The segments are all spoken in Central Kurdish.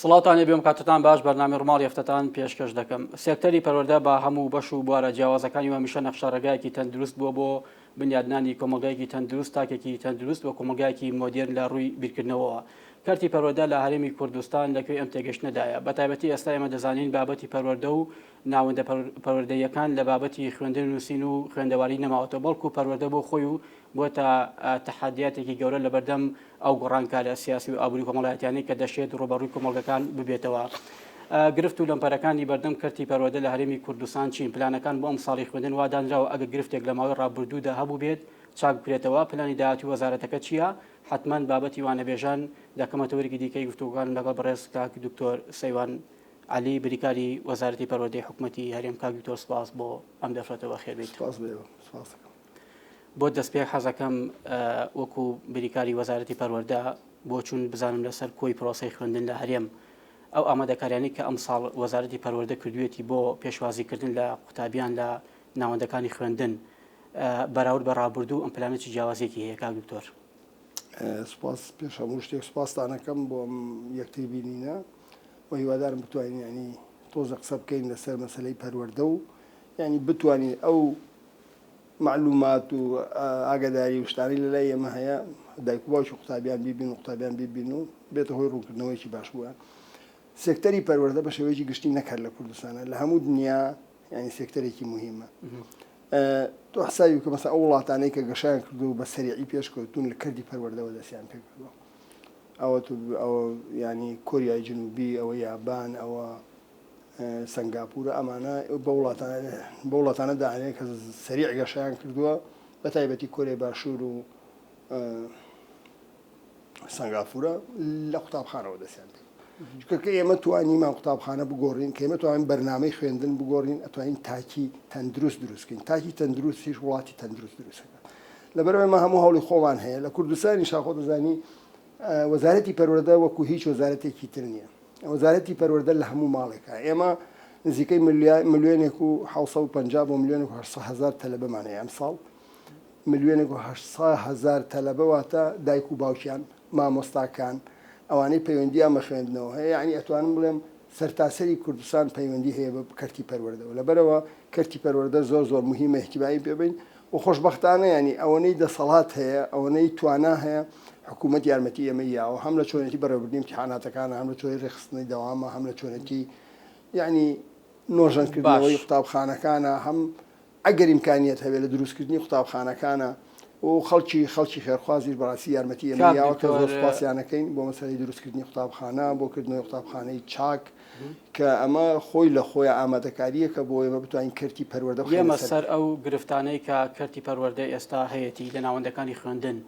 سڵاوتان لێبێ و کاتتان باش بەرنامەی ڕووماڵی هەفتەتان پێشکەش دەکەم. سێکتەری پەروەردە بە هەموو بەش و بوارە جیاوازەکانی و هەمیشە نەخشەڕێگایەکی تەندروست بووە بۆ بنیادنانی کۆمەڵگایەکی تەندروست، تاکێکی تەندروست و کۆمەڵگایەکی مۆدێرن لە ڕووی بیرکردنەوەوە. کەرتی پەروەردە لە هەرێمی کوردستان لە کوێی ئەم تێگەشتنەدایە؟ بە تایبەتی ئێستا ئێمە دەزانین بابەتی پەروەردە و ناوەندە پەروەردەییەکان لە بابەتی خوێندن و نووسین و خوێندەواری نەماوەتەوە، بەڵکو پەروەردە بۆ خۆی و بووەتە تەحەدیاتێکی گەورە لەبەردەم ئەو گۆڕانکاریە سیاسی و ئابووری کۆمەڵایەتیانەی کە دەشێت ڕووبەڕووی کۆمەڵگەکان ببێتەوە. گرفت و لەمپەرەکانی بەردەم کەرتی پەروەردە لە هەرێمی کوردستان چین؟ پلانەکان بۆ ئەمساڵی خوێندن وا دانراوە ئەگەر گرفتێک لە ماوەی ڕابردوودا هەبووبێت چاک بکرێتەوە؟ پلانی داهاتووی وەزارەتەکە چییە؟ حەتمەن بابەتی وانەبێژان دەکەمە تەوەرێکی دیکەی گفتوگۆکانم لەگەڵ بەڕێز کاک دکتۆر سەیوان عەلی بریکاری وەزارەتی پەروەردەی حکومەتی هەرێم. کاک دکتۆر سپاس بۆ ئەم دەرفەتە بەخێربێیت. سپاس بۆ ئێوە. سپاس دەکەم. بۆ دەستپێک حەزەکەم وەکو بریکاری وەزارەتی پەروەردە بۆچوون بزانم لەسەر کۆی پرۆسەی خوێندن لە هەرێم ئەو ئامادەکاریانەی کە ئەمساڵ وەزارەتی پەروەردە کردوویەتی بۆ پێشوازیکردن لە قوتابیان لە ناوەندەکانی خوێندن بەراورد بە ڕابردوو ئەم پلانە چ جیاوازیەکی هەیە کاک دکتۆر؟ سپاس پێش هەموو شتێک سپاستانەکەم بۆ ئەم یەکتر بینینە و هیوادارم بتوانین ینی تۆزە قسە بکەین لەسەر مەسلەی پەروەردە و ینی بتوانین ئەو مەعلومات و ئاگاداری و شتانەی لەلای ئێمە هەیە دایک و باوکی قوتابیان بیبین و قوتابیان بیبین و بێتە هۆی ڕوونکردنەوەیەکی باش بۆیان. سێکتەری پەروەردە بە شێوەیەکی گشتی نەک هەر لە کوردستانە لە هەموو دنیا یعنی سێکتەرێکی موهیمە. تۆ حسابی بکە مەسەلەن ئەو وڵاتانەی کە گەشەیان کردووە و بە سەریعی پێشکەوتوون لە کەرتی پەروەردەوە دەستیان پێکردووە. ئەوە تو ئەوە یعنی کۆریای جنوبی ئەوە یابان ئەوە سەنگاپورە ئەمانە بەو وڵاتانە دائەنرێن کە سەریع گەشەیان کردووە بە تایبەتی کۆریای باشوور و سەنگافورە لە قوتابخانەوە دەستیان پێ چونکە کە ئێمە توانیمان قوتابخانە بگۆڕین کە ئێمە توانین بەرنامەی خوێندن بگۆڕین ئەتوانین تاکی تەندروست دروستکەین تاکی تەندروستیش وڵاتی تەندروست دروستەکە لەبەرئەوەی ئێمە هەموو هەوڵی خۆمان هەیە لە کوردستانی شاخۆ دەزانی وەزارەتی پەروەردە وەکو هیچ وەزارەتێکی تر نییە وەزارەتی پەروەردە لە هەموو ماڵێکە. ئێمە نزیکەی ملیۆنێک و 750 بۆ ملیۆنێک و 800 هەزار تەلەبەمان هەیە ئەمساڵ. ملیۆنێک و 800 هەزار تەلەبە واتە دایک و باوکیان، مامۆستاکان، ئەوانەی پەیوەندییان بە خوێندنەوە هەیە، یەعنی ئەتوانم بڵێم سەرتاسەری کوردستان پەیوەندی هەیە بە کەرتی پەروەردەوە. لەبەرئەوە کەرتی پەروەردە زۆر زۆر موهیمە ئیهتیمامی پێ بەین. و خۆشبەختانە یانی ئەوەنەی دەسەڵات هەیە ئەوەنەی توانا هەیە حکوومەت یارمەتی ئێمەی یاوە هەم لە چۆنێتی بەڕێوەبردنی ئیمتیحاناتەکانە هەم لە چۆنی ڕێکخستنی دەوامە هەم لە چۆنێتی یانی نۆژەنکردنەوەی قوتابخانەکانە هەم ئەگەر ئیمکانیەت هەبێت لە دروستکردنی قوتابخانەکانە و خەڵکی خەڵکی خێرخوازیش بەڕاستی یارمەتی ئێمەی یاوە کە زۆر سوپاسیان ئەکەین بۆ مەسەلەی دروستکردنی قوتابخانە بۆ کردنەوەی قوتابخانەی چاک کە ئەمە خۆی لە خۆیا ئامادەکارییەکە بۆ ئێمە بتوانین کەرتی پەروەردە بخەینە بێمە سەر ئەو گرفتانەی کە کەرتی پەروەردە ئێستا هەیەتی لە ناوەندەکانی خوێندن.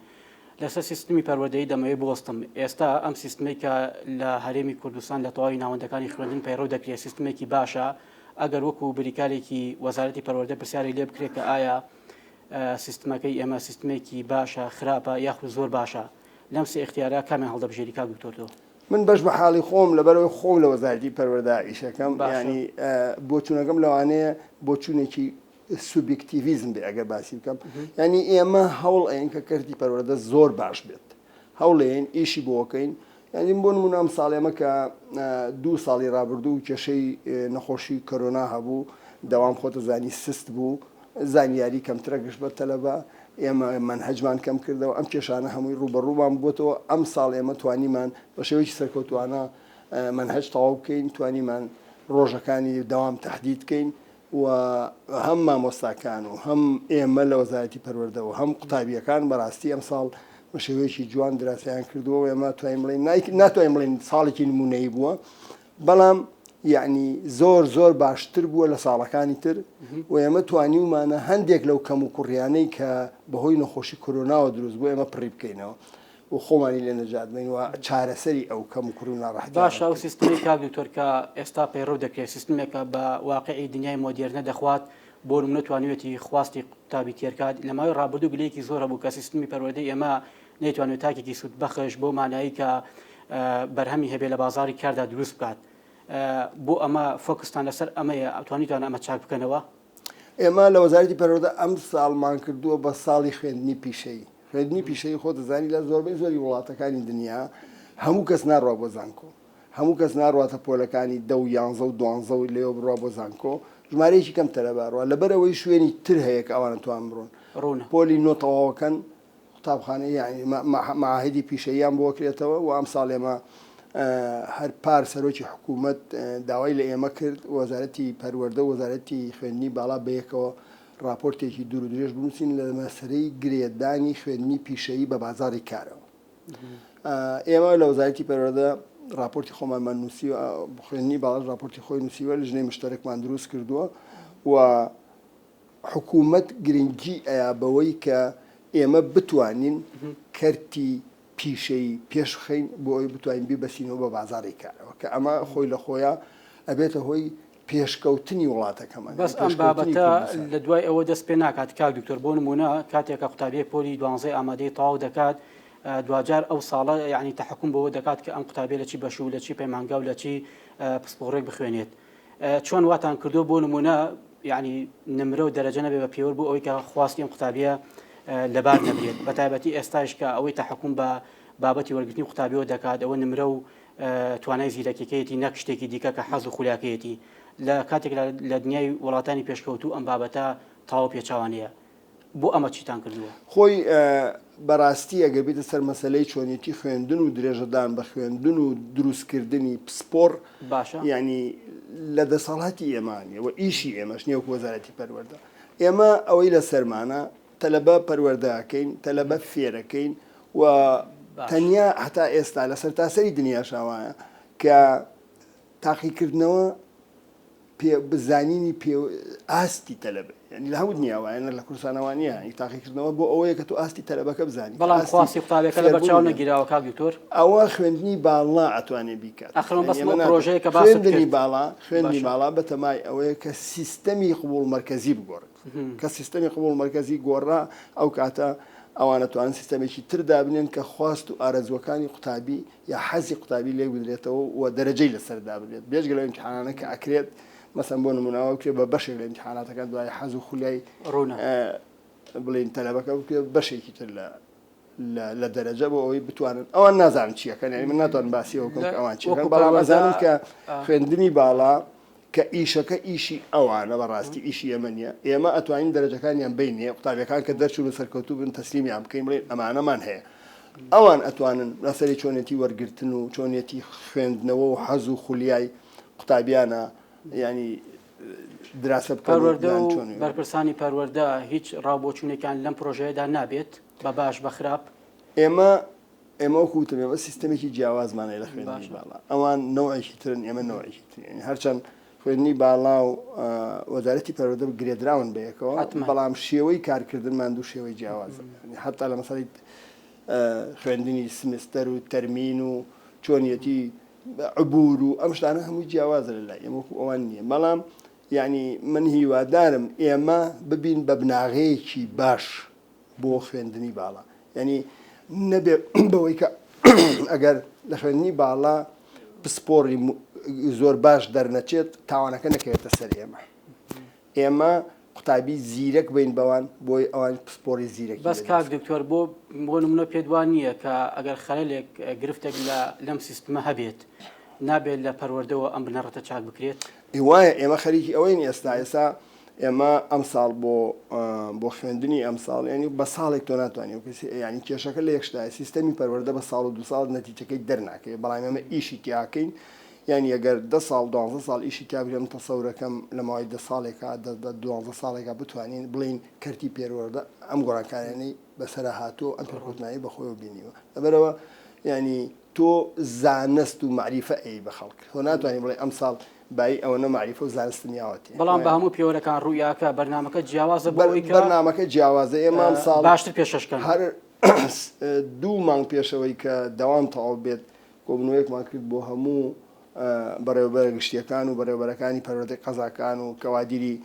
لەسەر سیستمی پەروەردەیی دەمەوێت بوەستم. ئێستا ئەم سیستمەی کە لە هەرێمی کوردستان لە تەواوی ناوەندەکانی خوێندن پەیڕەو دەکرێت سیستمێکی باشە، ئەگەر وەکو بریکارێکی وەزارەتی پەروەردە پرسیاری لێ بکرێت کە ئایا سیستمەکەی ئێمە سیستمێکی باشە، خراپە یاخود زۆر باشە، لەم سێ ئیختیارە کامیان هەڵدەبژێری کاک دکتۆر تۆ؟ من بەش بە حاڵی خۆم لەبەرئەوەی خۆم لە وەزارەتی پەروەردە ئیشەکەم یانی بۆچوونەکەم لەوانەیە بۆچوونێکی سوبیکتیڤیزم بێ ئەگەر باسی بکەم یانی ئێمە هەوڵ ئەین کە کەرتی پەروەردە زۆر باش بێت هەوڵێن ئیشی بۆکەین یانی بۆ نمونە ئەم ساڵ ئێمە کە دوو ساڵی ڕابردوو کێشەی نەخۆشی کۆرۆنا هەبوو دەوام خۆتە زانی سست بوو زانیاری کەمترە گشت بە تەلەبە، ئێمە مەنهەجمان کەم کردەوە، ئەم کێشانە هەمووی ڕووبەڕوومان بووەتەوە، ئەمساڵ ئێمە توانیمان بە شێوەیەکی سەرکەوتووانە مەنهەج تەواو بکەین، توانیمان ڕۆژەکانی دەوام تەحدید بکەین و هەم مامۆستاکان و هەم ئێمە لە وەزارەتی پەروەردە و هەم قوتابییەکان بەڕاستی ئەمساڵ بە شێوەیەکی جوان دراسەیان کردووە و ئێمە توانین بڵێین ناتوانین بڵێین ساڵێکی نموونەیی بووە، بەڵام یەعنی زۆر زۆر باشتر بووە لە ساڵەکانی تر و ئێمە توانیومانە هەندێک لەو کەم و کوڕیانەی کە بەهۆی نەخۆشی کۆرۆناوە دروست بوو ئێمە پڕی بکەینەوە و خۆمانی لێ نەجات بین و چارەسەری ئەو کەم و کوڕی و ناڕەحەتیانە باشە ئەو سیستمەی کاک دکتۆر کە ئێستا پەیڕەو دەکرێت سیستمێکە بە واقعی دنیای مۆدێرنە دەخوات بۆ نمونە توانیویەتی خواستی قوتابی تێرکات لە ماوەی ڕابردوو گلەیەکی زۆر هەبوو کە سیستمی پەروەردەی ئێمە نەیتوانیوە تاکێکی سوودبەخش بەو مانایەی کە بەرهەمی هەبێ لە بازاڕی کاردا دروست بکات. بۆ ئەمە فۆکستان لەسەر ئەمەیە، توانیتانە ئەمە چاک بکەنەوە؟ ئێمە لە وەزارەتی پەروەردە ئەمساڵمان کردووە بە ساڵی خوێندنی پیشەیی. خوێندنی پیشەیی خۆت دەزانی لە زۆربەی زۆری وڵاتەکانی دنیا هەموو کەس ناڕوا بۆ زانکۆ. هەموو کەس ناڕواتە پۆلەکانی دە و یانزە و دوانزە و لێوە بڕوا بۆ زانکۆ، ژمارەیەکی کەم تەلەبە ئەڕوا، لەبەرئەوەی شوێنی تر هەیە کە ئەوان ئەتوان بڕۆن. ڕوونە. پۆلی نۆ تەواوەکەن قوتابخانە یانی مەعاهیدی پیشەییان بۆ ئەکرێتەوە و ئەمساڵ ئێمە هەر پار سەرۆکی حکوومەت داوای لە ئێمە کرد وەزارەتی پەروەردە و وەزارەتی خوێندنی باڵا بەیەکەوە ڕاپۆرتێکی دوور و درێژ بنووسین لە مەسەلەی گرێدانی خوێندنی پیشەیی بە بازاڕی کارەوە. ئێمە لە وەزارەتی پەروەردە ڕاپۆرتی خۆمانمان نووسیوە، خوێندنی باڵاش ڕاپۆرتی خۆی نووسیوە، لیژنەی مشتەرەکمان دروست کردووە و حکوومەت گرنگی ئەیا بەوەی کە ئێمە بتوانین کەرتی پیشەیی پێش بخەین بۆ ئەوەی بتوانین بیبەستینەوە بە بازاڕی کارەوە کە ئەمە خۆی لە خۆیا ئەبێتە هۆی پێشکەوتنی وڵاتەکەمان بەس ئەم بابەتە لە دوای ئەوە دەست پێ ناکات کاک دکتۆر بۆ نمونە کاتێک کە قوتابیەک پۆلی دوانزەی ئامادەی تەواو دەکات دواجار ئەو ساڵە یعنی تەحکوم بەوە دەکات کە ئەم قوتابیە لە چی بەش و لە چی پەیمانگا و لە چی پسپۆڕێک بخوێنێت چۆن واتان کردو بۆ نمونە یعنی نمرە و دەرەجە نەبێ بە پێوەر بۆ ئەوەی کە خواستی ئەم قوتابیە لەبار نەبرێت بە تایبەتی ئێستاش کە ئەوەی تەحکوم بە بابەتی وەرگرتنی قوتابیەوە دەکات ئەوە نمرە و توانای زیرەکیەکەیەتی نەک شتێکی دیکە کە حەز و خولیاکەیەتی لە کاتێک لە دنیای وڵاتانی پێشکەوتوو ئەم بابەتە تەواو پێچەوانەیە بۆ ئەمە چیتان کردووە؟ خۆی بەراستی ئەگەر بێیتە سەر مەسەلەی چۆنیەتی خوێندن و درێژەدان بە خوێندن و دروستکردنی پسپۆڕ باشە یانی لە دەسەڵاتی ئێمە نیە و ئیشی ئێمەش نیە وەکو وەزارەتی پەروەردە ئێمە ئەوەی لەسەرمانە تەلەبە پەروەردە ئەکەین تەلەبە فێرەکەین و تەنیا هەتا ئێستا لە سەرتاسەری دنیاشا وایە کە تاقیکردنەوە پێ بزانینی پێ ئاستی تەلەبە یعنی لە هەموو دنیا وایە نە لە کوردستانەوە نییە یعنی تاقیکردنەوە بۆ ئەوەیە کە تۆ ئاستی تەلەبەکە بزانی بەڵام خواستی قوتابیەکە لەبەر چاو نەگیراوە کاک دکتۆر ئەوە خوێندنی باڵا ئەتوانێ بیکات ئەخر من بەس پرۆژەیە کە باست خوێندنی باڵا خوێندنی باڵا بەتەمای ئەوەیە کە سیستەمی قبوڵ مەرکەزی بگۆڕێت کە سیستەمی قبوڵ مەرکەزی گۆڕا ئەو کاتە ئەوان ئەتوانن سیستەمێکی تر دابنێن کە خواست و ئارەزووەکانی قوتابی یا حەزی قوتابی لێک بدرێتەوە و دەرەجەی لەسەر دابنرێت بێجگە لەو ئیمتیحانانە کە ئەکرێت مەسەن بۆ نمونە ئەوە بکرێت بە بەشێک لە ئیمتیحاناتەکان دوای حەز و خولیای ڕوونە بڵێین تەلەبەکە بکرێت بەشێکی تر لە لە دەرەجە بۆ ئەوەی بتوانن ئەوان نازانن چیەکەن یعنی من ناتوانم باسی ئەوە بکەم کە ئەوان چیەکەن بەڵام ئەزانم کە خوێندنی باڵا کە ئیشەکە ئیشی ئەوانە بەڕاستی ئیشی ئێمە نییە ئێمە ئەتوانین دەرەجەکانیان بینێ قوتابیەکان کە دەرچوون و سەرکەوتوو بن تەسلیمیان بکەین بڵێن ئەمانەمان هەیە ئەوان ئەتوانن لەسەری چۆنێتی وەرگرتن و چۆنێتی خوێندنەوە و حەز و خولیای قوتابیانە ینی دراسە بکەن و پەروەردە بزانن و چۆن بەرپرسانی پەروەردە هیچ ڕاو بۆچوونێکیان لەم پرۆژەیەدا نابێت بە باش بە خراپ؟ ئێمە ئێمە وەکو وتم ئێمە سیستەمێکی جیاوازمان هەیە لە خوێندنی باشە. باڵا ئەوان نەوعێکی ترن ئێمە نەوعێکی ترین یعنی هەرچەند خوێندنی باڵا و وەزارەتی پەروەردە گرێدراون بەیەکەوە حەتمەن. بەڵام شێوەی کارکردنمان دوو شێوەی جیاوازە یعنی حەتا لە مەسەلەی خوێندنی سمستەر و تەرمین و چۆنیەتی عبور و ئەم شتانە هەمووی جیاوازە لە لای ئێمە وەکو ئەوان نییە بەڵام یعنی من هیوادارم ئێمە ببین بە بناغەیەکی باش بۆ خوێندنی باڵا یعنی نەبێ بەوەی کە ئەگەر لە خوێندنی باڵا پسپۆڕی زۆر باش دەرنەچێت تاوانەکە نەکەوێتە سەر ئێمە ئێمە قوتابی زیرەک بین بەوان بۆی ئەوان پسپۆڕی زیرەکی بەس کاک دکتۆر بۆ بۆ نمونە پێت وان نییە کە ئەگەر خەلێک گرفتێک لە لەم سیستمە هەبێت نابێت لە پەروەردەوە ئەم بنەڕەتە چاک بکرێت وایە ئێمە خەریکی ئەوەین ئێستا ئێستا ئێمە ئەمساڵ بۆ بۆ خوێندنی ئەمساڵ ینی بە ساڵێک تۆ ناتوانانی ینی کێشەکە لە یەکشتای سیستەمی پەروەردە بە ساڵ و دو ساڵ نەتیجەکەی دەرناکەی بەڵام ئێمە ئیشی تیاکەین یانی ئەگەر دە ساڵ دوانزە ساڵ ئیشی تیا بکرێ من تەسەورەکەم لە ماوەی دە ساڵێکا دە دوانزە ساڵێکا بتوانین بڵێین کەرتی پێروەردە ئەم گۆڕانکاریانەی بەسەرا هاتووە و ئەم پێشکەوتنانەی بەخۆیەوە بینیوە لەبەرئەوە یانی تۆ زانست و مەعریفە ئەی بە خەڵک تۆ ناتوانانی بڵێ ئەمساڵ بایی ئەوەنە مەعریفە و زانستم یاوەتێ بەڵام بە هەموو پێوەرەکان ڕوویاکە بەرنامەکە جیاوازە بۆ ئەوەی کە بەرنامەکە جیاوازە ئێمە ئەمساڵ باشتر پێشەشکەن هەر دوو مانگ پێشەوەی کە دەوام تەواو بێت کۆبوونەوەیەکمان کرد بۆ هەموو بەڕێوەبەرە گشتییەکان و بەڕێوەبەرەکانی پەروەردەی قەزاکان و کەوادیری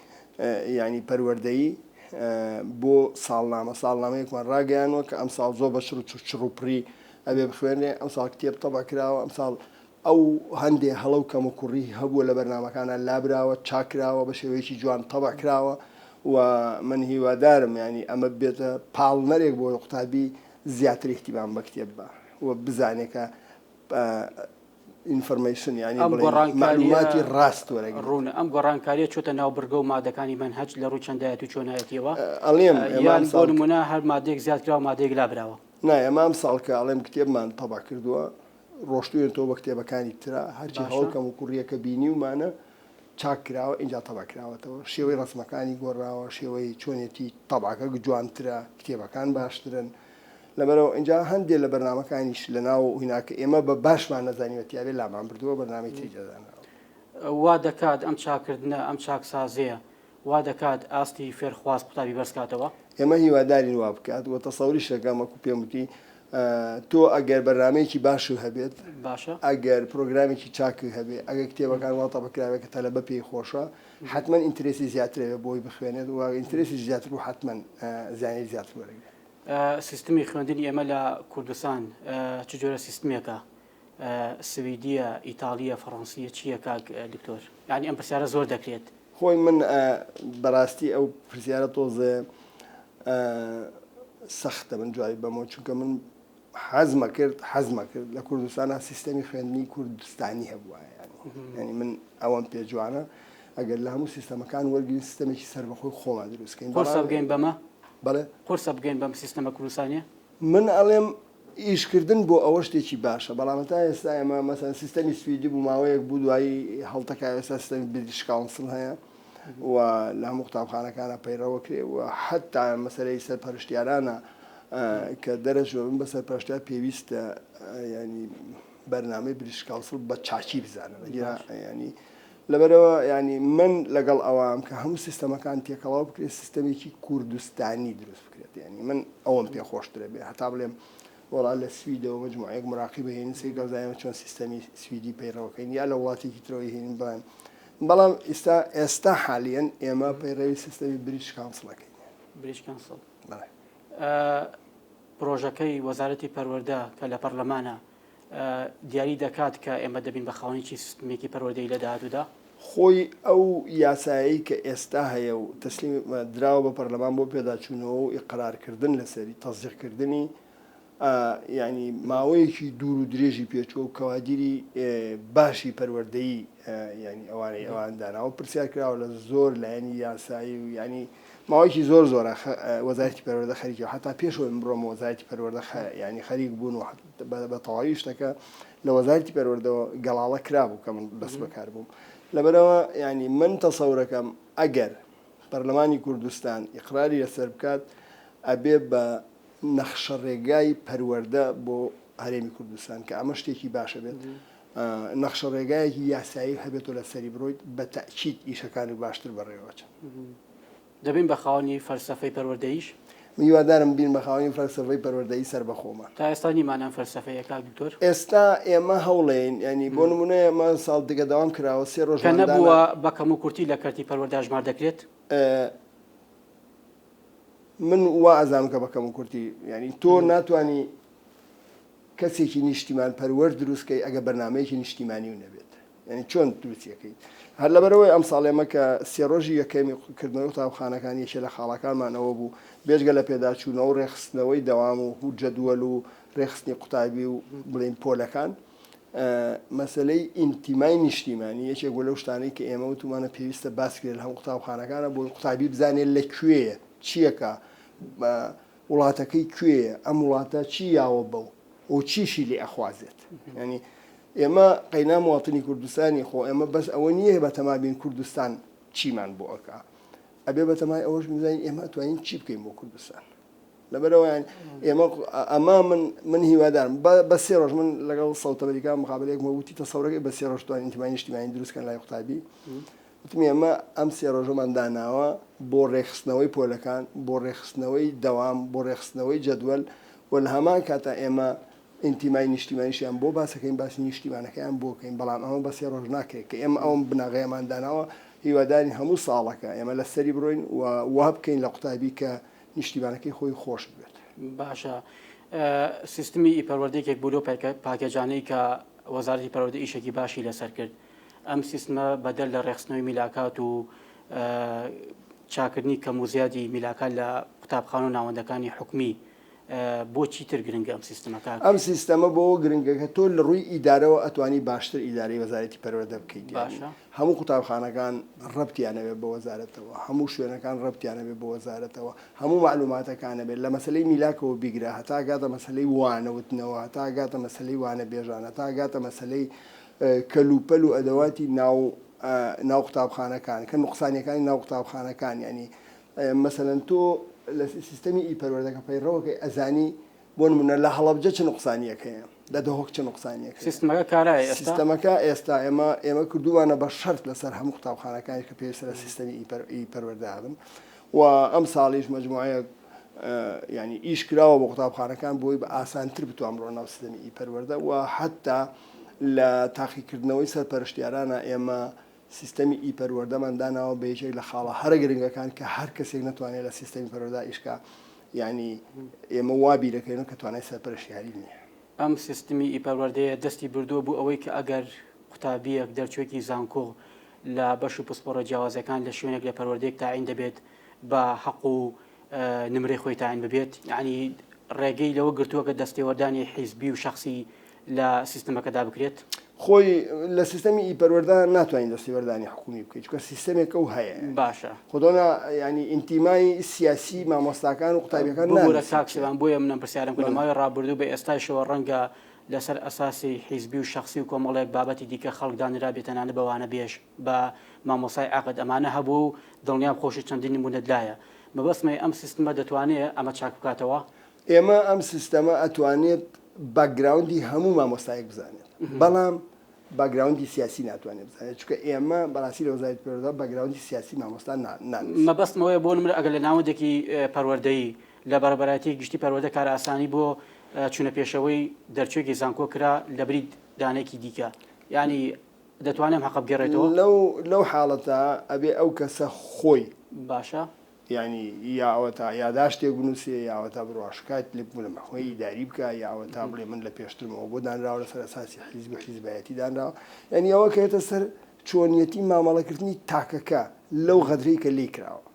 یانی پەروەردەیی بۆ ساڵنامە ساڵنامەیەکمان ڕاگەیانوە کە ئەمساڵ زۆر بە چڕ و چڕ و پڕی ئەبێ بخوێنرێ ئەمساڵ کتێب تەبع کراوە ئەمساڵ ئەو هەندێ هەڵە و کەموکوڕی هەبووە لە بەرنامەکانە لابراوە چاکراوە بە شێوەیەکی جوان تەبع کراوە و من هیوادارم ینی ئەمە بێتە پاڵنەرێک بۆ قوتابی زیاتر اهتمام بە کتێب بە و بزانێ کە Information یانی ئەم بڵێین گۆڕانکارییە مەعلوماتی ڕاست وەرەگرێت. ڕوونە ئەم گۆڕانکارییە چۆتە ناو بڕگە و مادەکانی مەنهەج لە ڕووی چەندایەتی و چۆنایەتییەوە ئەڵێم ئێمە یان بۆ ئەمساڵ نموونە هەر مادەیەک زیاد کراوە مادەیەک لابراوە؟ نا ئێمە ئەمساڵ کە ئەڵێم کتێبمان تەبع کردووە ڕۆشتووینەتەوە بە کتێبەکانی ترا هەرچی هەڵە باشە. و کەموکوڕییەکە بینیومانە چاک کراوە ئینجا تەبع کراوەتەوە شێوەی ڕەسمەکانی گۆڕاوە شێوەی چۆنێتی تەبعەکە جوانترە کتێبەکان باشترن لەبەرئەوە ئینجا هەندێ لە بەرنامەکانیش لە ناو هینا کە ئێمە بە باشمان نەزانیوە تیابێ لامان بردووە بەرنامەی تری دانراوە. وا دەکات ئەم چاککردنە، ئەم چاکسازییە وا دەکات ئاستی فێرخواز قوتابی بەرز کاتەوە؟ ئێمە هیوادارین وا بکات و تەسەوریش دەکەم وەکو پێم وتی تۆ ئەگەر بەرنامەیەکی باشت هەبێت، باشە. ئەگەر پرۆگرامێکی چاکت هەبێ، ئەگەر کتێبەکان وا تەبع کرابێ کە تەلەبە پێی خۆشە، حەتمەن interest ی زیاتر هەبێ بۆی بخوێنێت و interest ی زیاتر بوو حەتمەن زانیاری زیاتر وەرەگرێت. سیستمی خوێندنی ئێمە لە کوردستان چ جۆرە سیستمێکە؟ سویدیە، ئیتاڵیە، فەڕەنسیە چییە کاک دکتۆر؟ یانی ئەم پرسیارە زۆر دەکرێت. خۆی من بەراستی ئەو پرسیارە تۆزێ سەختە من جوابی بەمەوە چونکە من حەزمە کرد حەزمە کرد لە کوردستانە سیستەمی خوێندنی کوردستانی هەبووە ینی من ئەوەم پێ جوانە ئەگەر لە هەموو سیستەمەکان وەرگین سیستەمێکی سەربەخۆی خۆمان دروستکەین قورسە بگەین بەمە؟ بەڵێ قورسە بگەین بەم سیستەمە کوردستانیە؟ من ئەڵێم ئیشکردن بۆ ئەوە شتێکی باشە بەڵام هەتا ئێستا ئێمە مەسەن سیستەمی سویدی بوو ماوەیەک بوو دوایی هەڵتەکا ئێستا سیستەمی British Council هەیە و لە هەموو قوتابخانەکانە پەیڕەوە کرێ و حتا مەسەلەی سەرپەرشتیارانە کە دەرەچوە بن بە سەرپەرشتیار پێویستە ینی بەرنامەی British Council بە چاکی بزانن ینی لەبەرئەوە یانی من لەگەڵ ئەوام کە هەموو سیستەمەکان تێکەڵاو بکرێت سیستەمێکی کوردستانی دروست بکرێت یانی من ئەوەم پێ خۆشترە بێ هەتا بڵێم وەڵا لە سویدەوە مجموعەیەک مراقیب هێنین سەیر کەم زانیم چۆن سیستەمی سویدی پەیڕەوەکەین یا لە وڵاتێکی ترەوە هێنین بڵێن بەڵام ئێستا ئێستا حالیەن ئێمە پەیڕەوی سیستەمی British Council ەکەین British Council پرۆژەکەی وەزارەتی پەروەردە کە لە پەرلەمانە دیاری دەکات کە ئێمە دەبین بە خاوەنی چی سیستمێکی پەروەردەیی لە داهاتوودا؟ خۆی ئەو یاسایەی کە ئێستا هەیە و تەسلیم دراوە بە پەرلەمان بۆ پێداچوونەوە و ئیقرارکردن لەسەری، تەسدیقکردنی، یانی ماوەیەکی دوور و درێژی پێچووە و کەوادیری باشی پەروەردەیی یانی ئەوانەی ئەوان داناوە پرسیار کراوە لە زۆر لایەنی یاسایی و یانی ماوەیەکی زۆر زۆرە وەزارەتی پەروەردە خەریکە حتا پێش ئەوەی من بڕۆمە وەزارەتی پەروەردە یانی خەریک بوون و بە تەواوی شتەکە لە وەزارەتی پەروەردەوە گەڵاڵە کرابوو کە من دەست بەکار بووم لەبەرەوە ینی من تەسەورەکەم ئەگەر پەرلەمانی کوردستان ئیقراری لەسەر بکات ئەبێ بە نەخشە ڕێگای پەروەردە بۆ هەرێمی کوردستان کە ئەمە شتێکی باشە بێت نەخشە ڕێگایەکی یاسایی هەبێت و لەسەری بڕۆیت بە تەئکید ئیشەکانی باشتر بەڕێوەچن. دەبین بە خاوەنی فەلسەفەی پەروەردەییش؟ من هیوادارم بین بە خاوەنی فەلسەفەی پەروەردەیی سەربەخۆمان. تا ئێستا نیمانە ئەم فەلسەفەیە کاک دکتۆر؟ ئێستا ئێمە هەوڵێین، یانی بۆ نموونە ئێمە ساڵ دیکە دەوام کراوە سێ کە ڕۆژمان دانا. نەبووە بە کەموکورتی لە کەرتی پەروەردە ئەژمار دەکرێت؟ من وا ئەزانم کە بە کەموکورتی، یانی تۆ ناتوانی کەسێکی نیشتیمان پەروەر دروست کەی ئەگەر بەرنامەیەکی نیشتیمانیو نەبێت یعنی چۆن دروستیەکەیت هەر لەبەرەوەی ئەم ساڵ ئێمە کە سێ ڕۆژی یەکەمی کردنەوەی قوتابخانەکان یەکێ لە خاڵەکانمان ئەوە بوو بێجگە لە پێداچوونەوە و ڕێکخستنەوەی دەوام و جەدوەل و ڕێکخستنی قوتابی و بڵێین پۆلەکان مەسەلەی ئینتیمای نیشتیمانی یەکێک بوو لەو شتانەی کە ئێمە وتومانە پێویستە باس کرێت لە هەموو قوتابخانەکانە بۆی قوتابی بزانێت لە کوێیە چییەکە وڵاتەکەی کوێیە، ئەم وڵاتە چی یاوە بەو و چیشی لێ ئەخوازێت. یانی ئێمە قەینا مواطنی کوردستانی خۆ ئێمە بەس ئەوە نییە بەتەما بین کوردستان چیمان بۆ ئەکا، ئەبێ بەتەمای ئەوەش بزانین ئێمە ئەتوانین چی بکەین بۆ کوردستان. لەبەرئەوە یان ئێمە ئەمە من من هیوادارم بە سێ ڕۆژ من لەگەڵ سەوت ئەمریکا مقابلەیەکم وتی تەسەورەکەی بە سێ ڕۆژ توانین ئینتیمای نیشتیمانی دروست کەن لای قوتابی وتم ئێمە ئەم سێ ڕۆژەمان داناوە بۆ ڕێکخستنەوەی پۆلەکان، بۆ ڕێکخستنەوەی دەوام، بۆ ڕێکخستنەوەی جەدوەل و لە هەمان کاتا ئێمە ئینتیمای نیشتیمانیشیان بۆ باسەکەین، باسی نیشتیمانەکەیان بۆ کەین، بەڵام ئەمە بە سێ ڕۆژ ناکرێت کە ئێمە ئەوم بناغەیەمان داناوە، هیوادارین هەموو ساڵەکە ئێمە لەسەری بڕۆین و وا بکەین لە قوتابی کە نیشتیمانەکەی خۆی خۆش بوێت. باشە سیستمی ئی پەروەردە یەکێک بوو لەو پاکێجانەی کە وەزارەتی پەروەردە ئیشێکی باشی لەسەر کرد، ئەم سیستمە بەدەر لە ڕێکخستنەوەی میلاکات و چاکردنی کەم و زیادی میلاکات لە قوتابخانە و ناوەندەکانی حکومی بۆ چیتر گرنگە ئەم سیستمە کاک؟ ئەم سیستەمە بۆوە گرنگە کە تۆ لە ڕووی ئیدارەوە ئەتوانی باشتر ئیدارەی وەزارەتی پەروەردە بکەیت یانی باشە. هەموو قوتابخانەکان ڕەبتیان هەبێت بە وەزارەتەوە، هەموو شوێنەکان ڕەبتیان هەبێت بە وەزارەتەوە، هەموو مەعلوماتەکان هەبێت لە مەسەلەی میلاکەوە بیگرە هەتا ئەگاتە مەسەلەی وانە وتنەوە، هەتا ئەگاتە مەسەلەی وانەبێژان، هەتا ئەگاتە مەسەلەی کەلوپەل و ئەدەواتی ناو ناو قوتابخانەکان کە نوقسانیەکانی ناو قوتابخانەکان یانی مەسەلەن تۆ لە سیستەمی ئی پەروەردەکە پەیڕەوەکەی ئەزانی بۆ نمونە لە هەڵەبجە چ نوقسانیەک هەیە لە دهۆک چ نوقسانیەک هەیە سیستمەکە کارایە ئێستا؟ سیستەمەکە ئێستا ئێمە ئێمە کردوومانە بە شەرت لەسەر هەموو قوتابخانەکانیش کە پێویستە لە سیستەمی ئی پەروەردە هەبن و ئەم ساڵیش مەجموعەیەک یعنی ئیش کراوە بۆ قوتابخانەکان بۆی بە ئاسانتر بتوان بڕۆن ناو سیستەمی ئی پەروەردە و حتا لە تاقیکردنەوەی سەرپەرشتیارانە ئێمە سیستەمی ئی پەروەردەمان داناوە بە یەکێک لە خاڵە هەرە گرنگەکان کە هەر کەسێک نەتوانێت لە سیستەمی پەروەردە ئیش کا یانی ئێمە وا بیرەکەینەوە کە توانای سەرپەرشتیاری نییە. ئەم سیستمی ئی پەروەردەیە دەستی بردووە بۆ ئەوەی کە ئەگەر قوتابییەک دەرچووێکی زانکۆ لە بەش و پسپۆڕە جیاوازەکان لە شوێنێک لە پەروەردەیەک تاعین دەبێت بە حەق و نمرەی خۆی تاعین ببێت یانی ڕێگەی لەوە گرتووە کە دەستێوەردانی حیزبی و شەخسی لە سیستمەکەدا بکرێت؟ خۆی لە سیستەمی ئی پەروەردە ناتوانین دەستێوەردانی حکومی بکەیت چونکە سیستەمێکە و هەیە باشە خۆدۆنا ینی ئینتیمای سیاسی مامۆستاکان و قوتابیەکان ببورە کاک سیوان بۆیە منم پرسیارم کرد لە ماوەی ڕابردوو بە ئێستایشەوە ڕەنگە لەسەر ئەساسی حیزبی و شەخسی و کۆمەڵێک بابەتی دیکە خەڵک دانرابێت تەنانەت بە وانەبێژ بە مامۆستای عەقد ئەمانە هەبووە و دڵنیام خۆشی چەندین نموونەت لایە مەبەستمە ئەم سیستمە دەتوانێ ئەمە چاک بکاتەوە؟ ئێمە ئەم سیستەمە ئەتوانێت باکگراوندی هەموو مامۆستایەک بزانێت بەڵام باکگراوندی سیاسی ناتوانێت بزانێت چونکە ئێمە بەڕاستی لە وەزارەتی پەروەردە باکگراوندی سیاسی مامۆستا نانووسین. مەبەستم ئەوەیە بۆ نمونە ئەگەر لە ناوەندێکی پەروەردەیی لە بەڕێوەبەرایەتی گشتی پەروەردە کارئاسانی بۆ چوونە پێشەوەی دەرچووێکی زانکۆ کرا لەبری دانەیەکی دیکە یانی دەتوانێ ئەم حەقە بگێڕێتەوە؟ لەو لەو حاڵەتە ئەبێ ئەو کەسە خۆی. باشە. یانی یا ئەوەتا یاداشتێک بنووسێ یا ئەوەتا بڕوا شکایت لێ بکەم لە مەحکەمەی ئیداری بکا یا ئەوەتا بڵێ من لە پێشترمەوە بۆ دانراوە لەسەر ئەساسی حیزب و حیزبایەتی دانراوە یانی ئەوە کەوێتە سەر چۆنیەتی مامەڵەکردنی تاکەکە لەو غەدرەی کە لێی کراوە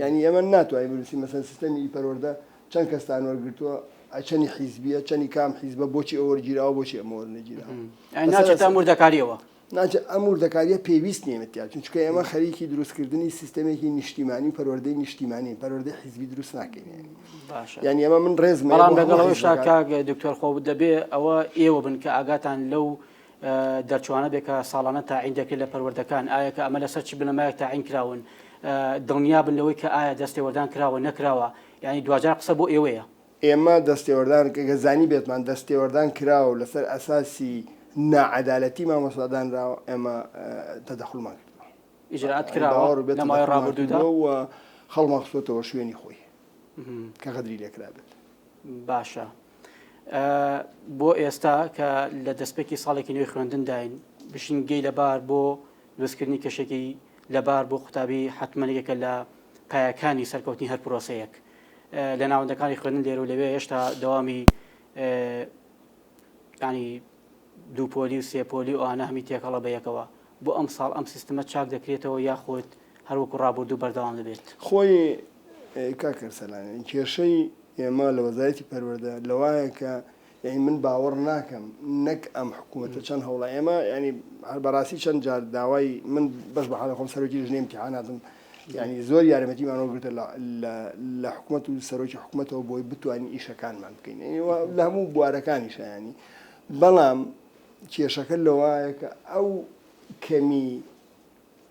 یانی ئێمە ناتوانین بنووسین مەسەن سیستەمی پەروەردە چەند کەستان وەرگرتووە چەنی حیزبیە چەنی کام حیزبە بۆچی ئەوە وەرگیراوە بۆچی ئەمە وەرنەگیراوە ناچێتە وردەکاریەوە ناچێت ئەم وردەکاریە پێویست نیە ئێمە تیا بچین چونکە ئێمە خەریکی دروستکردنی سیستەمێکی نیشتیمانی و پەروەردەی نیشتیمانین پەروەردەی حیزبی دروست ناکەین یانی باشە یانی ئێمە من ڕێزم هەیە بەڵام بۆ لەگەڵ هەموو ئەوەشا حیزبەکان کاک دکتۆر خۆ دەبێ ئەوە ئێوە بن کە ئاگاتان لەو دەرچوانە بێ کە ساڵانە تاعین دەکرێت لە پەروەردەکان ئایا کە ئەمە لەسەر چ بنەمایەک تاعین کراون دڵنیا بن لەوەی کە ئایا دەستێوەردان کراوە نەکراوە یانی دواجار قسە بۆ ئێوەیە. ئێمە دەستێوەردان گەر زانیبێتمان دەستێوەردان کراوە و لەسەر ئەساسی ناعەدالەتی مامۆستا دانراوە ئێمە تەدەخولمان کردووە. ئیجرائات کراوە لە ماوەی ڕابردوودا؟ و خەڵمان خستۆتەوە شوێنی خۆی کە غەدری لێکرابێت. باشە بۆ ئێستا کە لە دەستپێکی ساڵێکی نوێی خوێندنداین ژینگەی لەبار بۆ دروستکردنی کەشێکی لەبار بۆ قوتابی حەتمەن یەکێکە لە پایەکانی سەرکەوتنی هەر پرۆسەیەک. لە ناوەندەکانی خوێندن لێرە و لەوێ هێشتا دەوامی ینی دوو پۆلی و سێ پۆلی و ئەوانە هەمی تێکەڵە بە یەکەوە بۆ ئەم ساڵ ئەم سیستمە چاک دەکرێتەوە یاخود هەروەکو ڕابردوو بەردەوام دەبێت؟ خۆی کاک ئەرسەلان کێشەی ئێمە لە وەزارەتی پەروەردە لەوایە کە یانی من باوەڕ ناکەم نەک ئەم حکوومەتە چەند هەوڵە ئێمە ینی هەر بەڕاستی چەند جار داوای من بەش بە حاڵی خۆم سەرۆکی ژنەی امتحاناتم ینی زۆر یارمەتیمان وەرگرتە لە حکوومەت و سەرۆکی حکوومەتەوە بۆی بتوانین ئیشەکانمان بکەین لە هەموو بوارەکانیشە ینی بەڵام کێشەکە لەوایە کە ئەو کەمی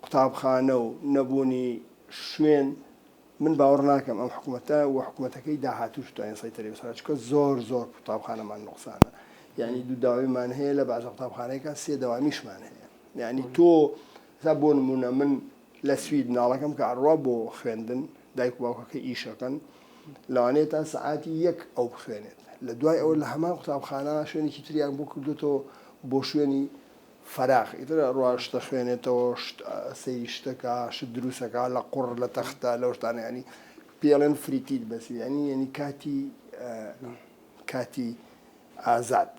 قوتابخانە و نەبوونی شوێن من باوەڕ ناکەم ئەم حکومەتە و حکومەتەکەی داهاتووش بتوانێت سەیتەرەی بەسەرا چونکە زۆر زۆر قوتابخانەمان نوقسانە یعنی دوو داوامیمان هەیە لە بەعزە قوتابخانەیەکا سێ دەوامیشمان هەیە یعنی تۆ تا بۆ نمونە من لە سوید مناڵەکەم کە ئەڕوا بۆ خوێندن دایک و باوکەکە ئیشەکەن لەوانەیە تا سەعاتی یەک ئەو بخوێنێت لە دوای ئەوە لە هەمان قوتابخانە شوێنێکی تریان بۆ کردوێتەوە بۆ شوێنی فەراغ ئیتر ئەڕوا شت ئەخوێنێتەوە شت سەیری شتەکا شت دروستەکا لە قوڕ لە تەختە لەو شتانە یانی پێی ئەڵێن fritid بەس یانی یانی کاتی کاتی ئازاد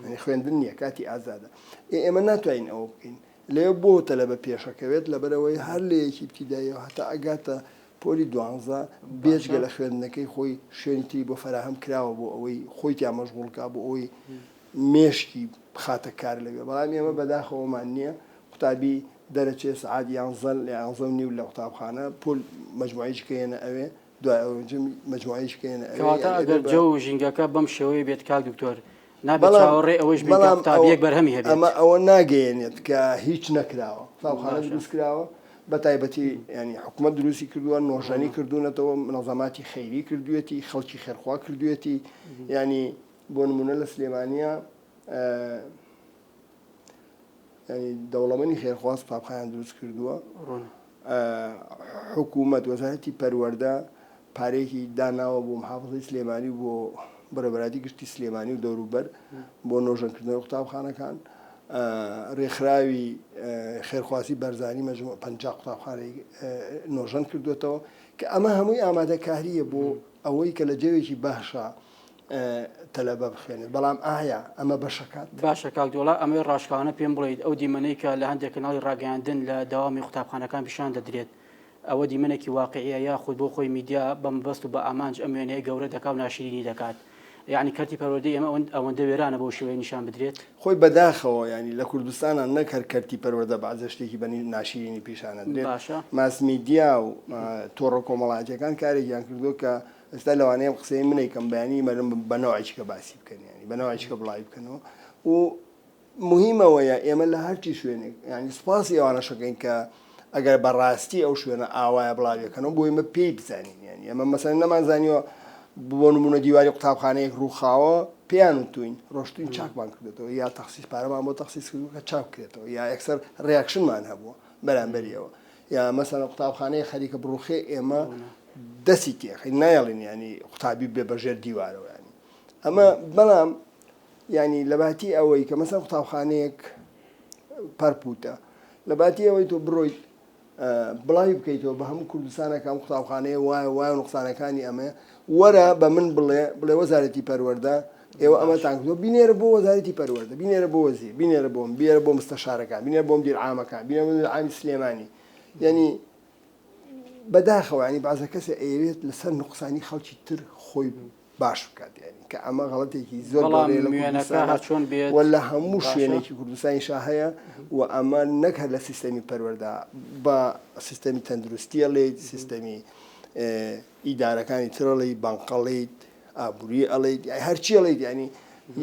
یانی خوێندن نییە کاتی ئازادە ئێ ئێمە ناتوانین ئەوە بکەین لێ بۆ تەلەبە پێشەکەوێت لەبەرەوەی هەر لە یەکی ابتداییەوە هەتا ئەگاتە پۆلی دوانزە بێجگە لە خوێندنەکەی خۆی شوێنی تری بۆ فەراهەم کراوە بۆ ئەوەی خۆی تیا مەشغوڵ کا بۆ ئەوەی مێشکی بخاتە کار لەوێ بەڵام ئێمە بەداخەوەمان نییە قوتابی دەرەچێ سەعات یانزە لە یانزە و نیو لە قوتابخانە پۆل مەجموعەیەکی کە یەنە ئەوێ دوای ئەوە مەجموعەیەکی کە یەنە ئەوێ کەواتە یانی ئەبێ ئەگەر بە جەو و ژینگەکە بەم شێوەیە بێت کاک دکتۆر نابێت بەڵام چاوەڕێ ئەوەیش بین کە بەڵام ئەوە قوتابییەک بەرهەمی هەبێت. ئەمە ئەوە ناگەیەنێت کە هیچ نەکراوە قوتابخانە باشە. دروست کراوە بە تایبەتی یانی حکومەت دروستی کردووە نۆژەنی کردوونەتەوە منەزەماتی خەیری کردوویەتی خەڵکی خێرخوا کردوویەتی یانی بۆ نمونە لە سلێمانیا ینی دەوڵەمەنی خێرخواز قوتابخانیان دروست کردووە حکوومەت وەزارەتی پەروەردە پارەیەکی داناوە بۆ محافظەی سلێمانی و بۆ بەڕێوەبەرایەتی گشتی سلێمانی و دەوروبەر بۆ نۆژەنکردنەوەی قوتابخانەکان ڕێکخراوی خێرخوازی بەرزانی مەجموع 50 قوتابخانەی نۆژەن کردوێتەوە کە ئەمە هەمووی ئامادەکاریە بۆ ئەوەی کە لە جەوێکی باشە تەلەبە بخوێنێت بەڵام ئایا ئەمە بەشەکات؟ باشە کاک دۆڵا ئەمەی ڕاشکاوانە پێم بڵێیت ئەو دیمەنەی کە لە هەندێک کەناڵی ڕاگەیاندن لە دەوامی قوتابخانەکان پیشان دەدرێت ئەوە دیمەنێکی واقیعیە یاخود بۆ خۆی میدیا بە مەبەست و بە ئامانج ئەم وێنەیە گەورە دەکا و ناشرینی دەکات یەعنی کەرتی پەروەردەی ئێمە ئەوەندە وێرانە بەو شێوەیە نیشان بدرێت؟ خۆی بەداخەوە یانی لە کوردستانا نەک هەر کەرتی پەروەردە بەعزە شتێکی بە ناشیرینی پیشان ئەدرێت باشە. ماس میدیا و تۆڕە کۆمەڵایەتیەکان کارێکیان کردووە کە ئێستا لەوانەیە ئەم قسەیەی من ئەیکەم بەیانی مەرم بە نەوعێکی کە باسی بکەن یانی بە نەوعێکی کە بڵاوی بکەنەوە و موهیم ئەوەیە ئێمە لە هەرچی شوێنێک یانی سوپاسی ئەوانەش ئەکەین کە ئەگەر بە ڕاستی ئەو شوێنە ئاوایە بڵاویەکەنەوە بۆ ئێمە پێی بزانین یانی ئێمە مەسەلەن نەمانزانیوە بۆ نمونە دیواری قوتابخانەیەک ڕووخاوە پێیان وتوین ڕۆشتوین چاکمان کردێتەوە یا تەخسیس پارەمان بۆ تەخسیس کردووە کە چاک بکرێتەوە یا یەکسەر reaction مان هەبووە بەرامبەریەوە یا مەسەلەن قوتابخانەیە خەریکە بڕوخێ ئێمە دەستی تێخین نایەڵین ینی قوتابی بێ بەژێر دیوارەوە ینی ئەمە بەڵام یانی لەباتی ئەوەی کە مەسەن قوتابخانەیەک پەرپوتە لەباتی ئەوەی تۆ بڕۆیت بڵاوی بکەیتەوە بە هەموو کوردستانەکە ئەم قوتابخانەیە وایە وایە و نوقسانەکانی ئەمەیە وەرە بە من بڵێ بڵێ وەزارەتی پەروەردە ئێوە ئەمەتان کردووە بینێرە بۆ وەزارەتی پەروەردە بینێرە بۆ وەزیر بینێرە بۆم بێرە بۆ مستەشارەکان بینێرە بۆ مدیر عامەکان بینێرە بۆ مدیر عامی سلێمانی یعنی بەداخەوە ینی بازە کەسێ ئەیەوێت لەسەر نوقسانی خەڵکی تر خۆی باش بکات یانی کە ئەمە غەڵەتێکی زۆر بەڵام گەورەیە لە وێنەکە کوردستانا هەر چۆن بێت و لە هەموو باشە شوێنێکی کوردستانیشا هەیە و ئەمە نەک هەر لە سیستەمی پەروەردە بە سیستەمی تەندروستی ئەڵێیت سیستەمی ئیدارەکانی تر ئەڵێیت بانقەڵێیت ئابووری ئەڵێیت یانی هەرچی ئەڵێیت یانی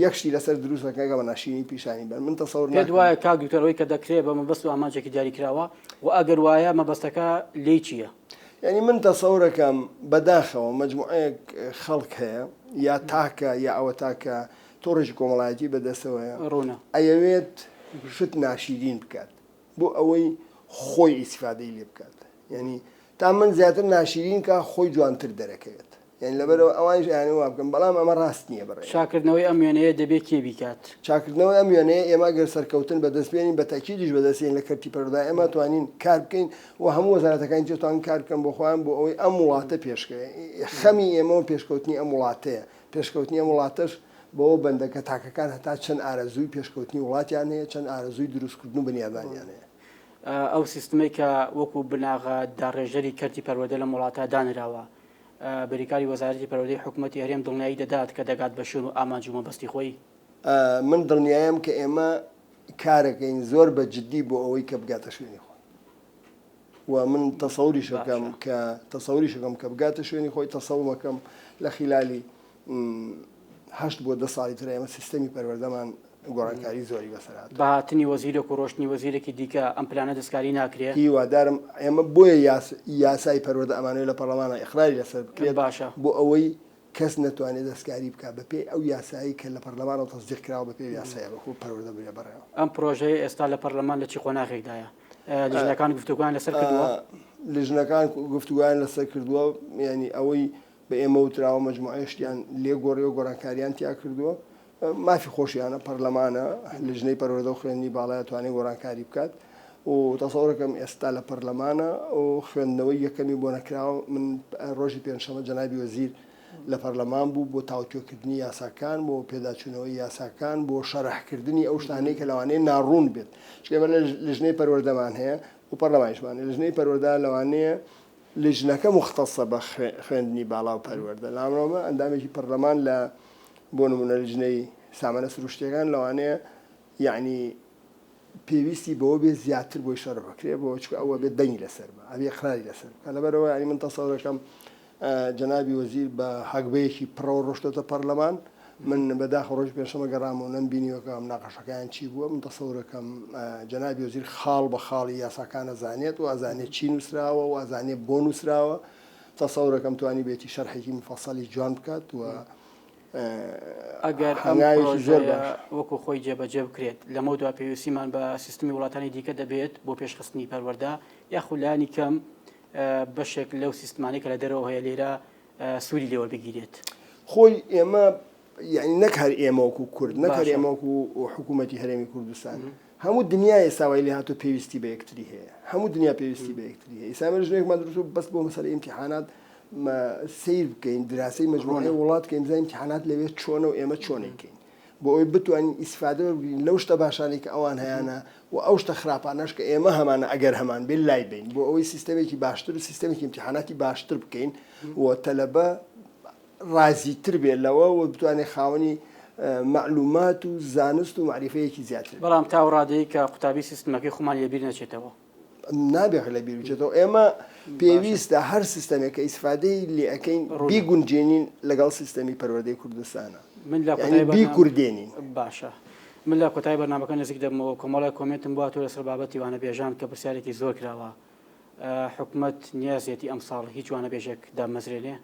یەک شتی لەسەر دروست دەکەن کە بە ناشیرینی پیشانی بەن من تەسەور پێت ناکەم وایە کاک دکتۆر ئەوەی کە دەکرێت بە مەبەست و ئامانجێکی دیاریکراوە و ئەگەر وایە مەبەستەکە لێی چییە؟ یانی من تەسەورەکەم بەداخەوە مەجموعەیەک خەڵک هەیە یا تاکە یا ئەوە تاکە تۆڕێکی کۆمەڵایەتی بەدەستەوەیە ڕوونە. ئەیەوێت شت ناشیرین بکات بۆ ئەوەی خۆی ئیسفادەی لێ بکات یانی تا من زیاتر ناشیرین کا خۆی جوانتر دەرەکەوێت. یانی لەبەرئەوە ئەوانیش ئەیانەوێت وا بکەن بەڵام ئەمە ڕاست نییە بەڕای من. چاکردنەوەی ئەم وێنەیە دەبێ کێ بیکات؟ چاکردنەوەی ئەم وێنەیە ئێمە ئەگەر سەرکەوتن بەدەست بێنین بە تەئکیدیش بەدەست یەین لە کەرتی پەروەردە ئێمە توانین کار بکەین و هەموو وەزارەتەکانی تر توانن کار بکەن بۆ خۆیان بۆ ئەوەی ئەم وڵاتە پێشکەوێ خەمی ئێمەوە پێشکەوتنی ئەم وڵاتەیە پێشکەوتنی ئەم وڵاتەش بەوە بەندە کە تاکەکان هەتا چەند ئارەزووی پێشکەوتنی وڵاتیان هەیە چەند ئارەزووی دروستکردن و بنیادانیان هەیە. ئەو سیستمەی کە وەکوو بناغە داڕێژەری کەرتی پەروەردە لەم وڵاتە دانراوە بریکاری وەزارەتی پەروەردەی حکومەتی هەرێم دڵنیایی دەدات کە دەگات بە شوێن و ئامانج و مەبەستی خۆی؟ من دڵنیایم کە ئێمە کارەکەین زۆر بە جدی بۆ ئەوەی کە بگاتە شوێنی خۆی و من تەسەوریشەکەم کە تەسەوریشەکەم کە بگاتە شوێنی خۆی تەسەومەکەم لە خیلالی هەشت بۆ دە ساڵی تر ئێمە سیستەمی پەروەردەمان گۆڕانکاری زۆری بەسەر هاتووە. بە هاتنی وەزیرێک و ڕۆشتنی وەزیرێکی دیکە ئەم پلانە دەستکاری ناکرێ؟ هیوادارم ئێمە بۆیە یاسای پەروەردە ئەمانەوێ لە پەڕلەمانا ئیقراری لەسەر بکرێت باشە. بۆ ئەوەی کەس نەتوانێت دەستکاری بکات بەپێی ئەو یاسایەی کە لە پەڕلەمانەوە تەسدیق کراوە بەپێی ئەو یاسایە وەکو پەروەردە برێ بەڕێوە. ئەم پرۆژەیە ئێستا لە پەڕلەمان لە چی قۆناغێکدایە؟ لیژنەکان گفتوگۆیان لەسەر کردووە؟ لیژنەکان گفتوگۆیان لەسەر کردووە یانی ئەوەی بە ئێمە وتراوە مەجموعەیە شتیان لێ گۆڕیوە گۆڕانکاریان تیا کردووە مافی خۆشیانە پەرلەمانە لژنەی پەروەردە و خوێندنی باڵای توانێت گۆڕانکاری بکات و تەسەورەکەم ئێستا لە پەرلەمانە و خوێندنەوەی یەکەمی بۆ نەکراوە من ڕۆژی پێنجشەمە جەنابی وەزیر لە پەرلەمان بوو بۆ تاوتوێکردنی یاساکان بۆ پێداچوونەوەی یاساکان بۆ شەرحکردنی ئەو شتانەی کە لەوانەیە ناڕوون بێت چونکە ئێمە لژنەی پەروەردەمان هەیە و پەرلەمانیشمان هەیە لژنەی پەروەردە لەوانەیە. لیژنەکە موختەسە بە خوێندنی باڵا و پەروەردە. لامرۆمە ئەندامێکی پەرلەمان لە بۆ نموونە لیژنەی سامانە سروشتیەکان لەوانەیە یەعنی پێویستی بەوە بێ زیاتر بۆی شەرح بکرێ بۆ چونکە ئەو ئەبێ دەنگی لەسەر بە ئەبێ ئیقراری لەسەر بکا لەبەرئەوە یەعنی من تەسەورەکەم جەنابی وەزیر بە هەگبەیەکی پڕەوە ڕۆشتۆتە پەرلەمان من بەداخەوە ڕۆژی پێنجشەممە گەڕامەوە نەمبینیوە کە مناقەشەکەیان چی بووە من تەسەورەکەم جەنابی وەزیر خاڵ بە خاڵی یاساکان ئەزانێت و ئەزانێت چی نووسراوە و ئەزانێت بۆ نووسراوە تەسەورەکەم توانیبێتی شەرحێکی مفەسەلی جوان بکات و ئەگەر ئەم هەنگاوێکی زۆر پرۆژەیە باش. وەکو خۆی جێبەجێ بکرێت، لەمەودوا پێویستیمان بە سیستمی وڵاتانی دیکە دەبێت بۆ پێشخستنی پەروەردە، یاخود لایەنی کەم بەشێک لەو سیستمانەی کە لە دەرەوە هەیە لێرە سوودی لێ وەربگیرێت. خۆی ئێمە یانی نەک هەر ئێمە وەکو کورد، نەک هەر باشە. ئێمە وەکو حکوومەتی هەرێمی کوردستان، هەموو دنیا ئێستا وای لێهاتووە پێویستی بە یەکتری هەیە. هەموو دنیا پێویستی بە یەکتری هەیە. ئێستا ئێمە ژنێکمان دروست بوو بەس بۆ مەسەلەی ئیمتیحانات سەیر بکەین، دراسەی مەجموعەی وڵات بکەین، بزانین ئیمتیحانات لەوێ چۆنە و ئێمە چۆن ئەیکەین. بۆ ئەوەی بتوانین ئیسفادە وەربگرین لەو شتە باشانەی کە ئەوان هەیانە و ئەو شتە خراپانەش کە ئێمە هەمانە ئەگەر هەمان بێ لای بەین بۆ ئەوەی سیستەمێکی باشتر و سیستەمێکی ئیمتیحاناتی باشتر بکەین و تەلەبە ڕازیتر بێت لەوە و بتوانێت خاوەنی مەعلومات و زانست و مەعریفەیەکی زیاتر بێت. بەڵام تا ئەو ڕادەیەی کە قوتابی سیستمەکەی خۆمان لەبیر نەچێتەوە. نابێت لەبیر بچێتەوە. ئێمە پێویستە هەر سیستەمێک کە ئیسفادەی لێ ئەکەین بیگونجێنین لەگەڵ سیستەمی پەروەردەی کوردستانا. من لە یانی کۆتایی بەرنامە بیکوردێنین. باشە من لە کۆتایی بەرنامەکە نزیک دەبمەوە کۆمەڵێک کۆمێنتم بۆ هاتووە لەسەر بابەتی وانەبێژان کە پرسیارێکی زۆر کراوە حکومەت نیازیەتی ئەمساڵ هیچ وانەبێژێک دابمەزرێنێ؟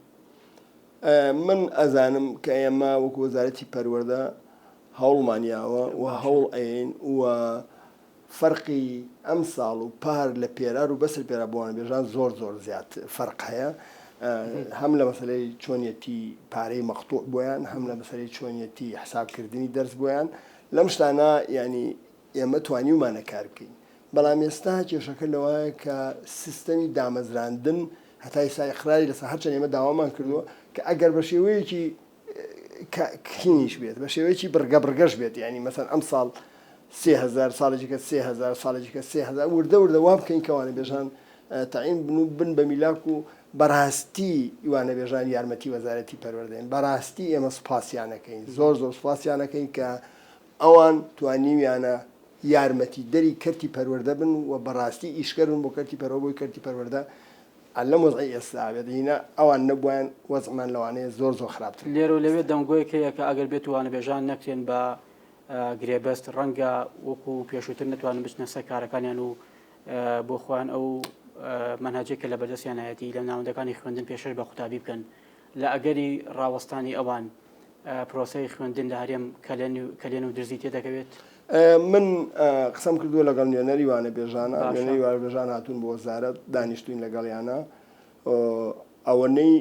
من ئەزانم کە ئێمە وەکو وەزارەتی پەروەردە هەوڵمان یاوە و هەوڵ ئەیەین و فەرقی ئەمساڵ و پار لە پێرار و بەسەر پێرا بۆ وانەبێژان زۆر زۆر زیاد فەرق هەیە هەم لە مەسەلەی چۆنیەتی پارەی مەقتوع بۆیان هەم لە مەسەلەی چۆنیەتی حسابکردنی دەرس بۆیان لەم شتانە یانی ئێمە توانیومانە کار بکەین بەڵام ئێستا کێشەکە لەوایە کە سیستەمی دامەزراندن هەتا ئێستا ئیقراری لەسەر هەرچەند ئێمە داوامان کردووە کە ئەگەر بە شێوەیەکی کینیش بێت بە شێوەیەکی بڕگە بڕگەش بێت یعنی مەسەن ئەم ساڵ 3000 ساڵێکی کە 3000 ساڵێکی کە 3000 وردە وردە وا بکەین کە وانەبێژان تەعین بن و بن بە میلاک و بەڕاستی وانەبێژان یارمەتی وەزارەتی پەروەردەین بەڕاستی ئێمە سوپاسیانەکەین زۆر زۆر سوپاسیانەکەین کە ئەوان توانیویانە یارمەتیدەری کەرتی پەروەردە بن و بەڕاستی ئیشکەر بن بۆ کەرتی پەروە بۆی کەرتی پەروەردە لەم وەزعەی ئێستا بێت هینا ئەوان نەبوایەن وەزعمان لەوانەیە زۆر زۆر خراپتر بوو. لێرەو لەوێ دەنگۆیەک هەیە کە ئەگەر بێتو وانەبێژان نەکرێن بە گرێبەست ڕەنگە وەکو پێشووتر نەتوانن بچنە سەر کارەکانیان و بۆ خۆیان ئەو مەنهەجەی کە لەبەردەستیانایەتی لە ناوەندەکانی خوێندن پێشکەش بە قوتابی بکەن لە ئەگەری ڕاوەستانی ئەوان پرۆسەی خوێندن لە هەرێم کەلێن و درزی تێدەکەوێت؟ من قسەم کردووە لەگەڵ نوێنەری وانەبێژانە، نوێنەری وانەبێژان هاتوون بۆ وەزارەت، دانیشتووین لەگەڵیانە، ئەوەنەی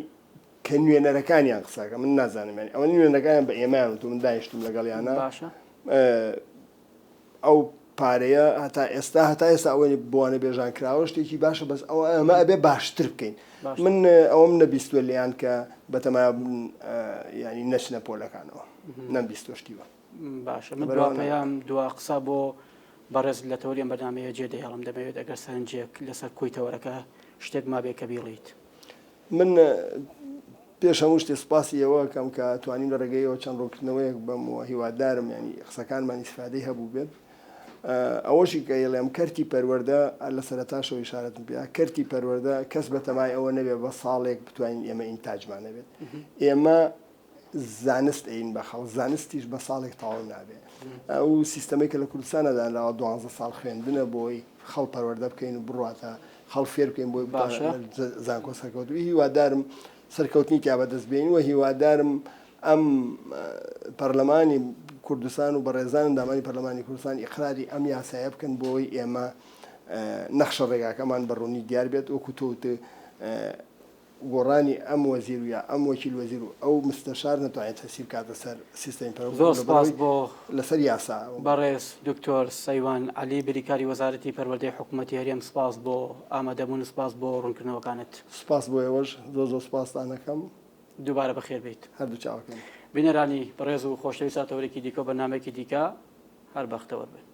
کە نوێنەرەکانیان قسەکە من نازانم یانی ئەوە نوێنەرەکانیان بە ئێمەیان وتووە من دانیشتووم لەگەڵیانە ئەو پارەیە هەتا ئێستا هەتا ئێستا ئەوەی بۆ وانەبێژان کراوە شتێکی باشە بەس ئەوە ئەمە ئەبێ باشتر بکەین من ئەوەم نەبیستوە لێیان کە بەتەما ینی نەچنە پۆلەکانەوە نەمبیستوە شتی وە. باشە من دوا پەیام دوا قسە بۆ بەڕێز لە تەوەری ئەم بەرنامەیە جێ دەهێڵم دەمەوێت ئەگەر سەرنجێک لەسەر کۆی تەوەرەکە شتێک مابێ کە بیڵیت. من پێش هەموو شتێ سوپاسی ئێوە ئەکەم کە توانیم لە ڕێگەیەوە چەند ڕوونکردنەوەیەک بەم و هیوادارم یانی قسەکانمان ئیسفادەی هەبوو بێت. ئەوەشی کە ئەیڵێم کەرتی پەروەردە هەر لە سەرەتاشەوە ئیشارەتم پێ کەرتی پەروەردە کەس بەتەمای ئەوە نەبێت بە ساڵێک بتوانین ئێمە ئینتاجمان هەبێت. ئێمە زانست ئەین بە خەڵک، زانستیش بە ساڵێک تەواو نابێ. ئەو سیستەمەی کە لە کوردستانە دانراوە دوانزە ساڵ خوێندنە بۆی خەڵ پەروەردە بکەین و بڕواتە خەڵ فێر بکەین بۆی باشە. زانکۆ سەرکەوتوو هیوادارم سەرکەوتنی تیا بەدەست بێنین و هیوادارم ئەم پەرلەمانی کوردستان و بەڕێزان ئەندامانی پەرلەمانی کوردستان ئیقراری ئەم یاسایە بکەن بۆی ئێمە نەخشە ڕێگاکەمان بە ڕوونی دیار بێت وەکو تۆ وتت گۆڕانی ئەم وەزیر و یا ئەم وەکیل وەزیر و ئەو مستەشار نەتوانێت تەسیر بکاتە سەر سیستەمی پەروەردە زۆر سپاس بۆ لەسەر یاسا. بەڕێز دکتۆر سەیوان عەلی بریکاری وەزارەتی پەروەردەی حکومەتی هەرێم سپاس بۆ ئامادەبوون و سپاس بۆ ڕوونکردنەوەکانت. سپاس بۆ ئێوەش زۆر زۆر سپاستان ئەکەم. دووبارە بەخێر بێیت. هەردوو چاوەکەم. بینەرانی بەڕێز و خۆشەویست تا تەوەرێکی دیکە و بەرنامەیەکی دیکە هەر بەختەوەر بن.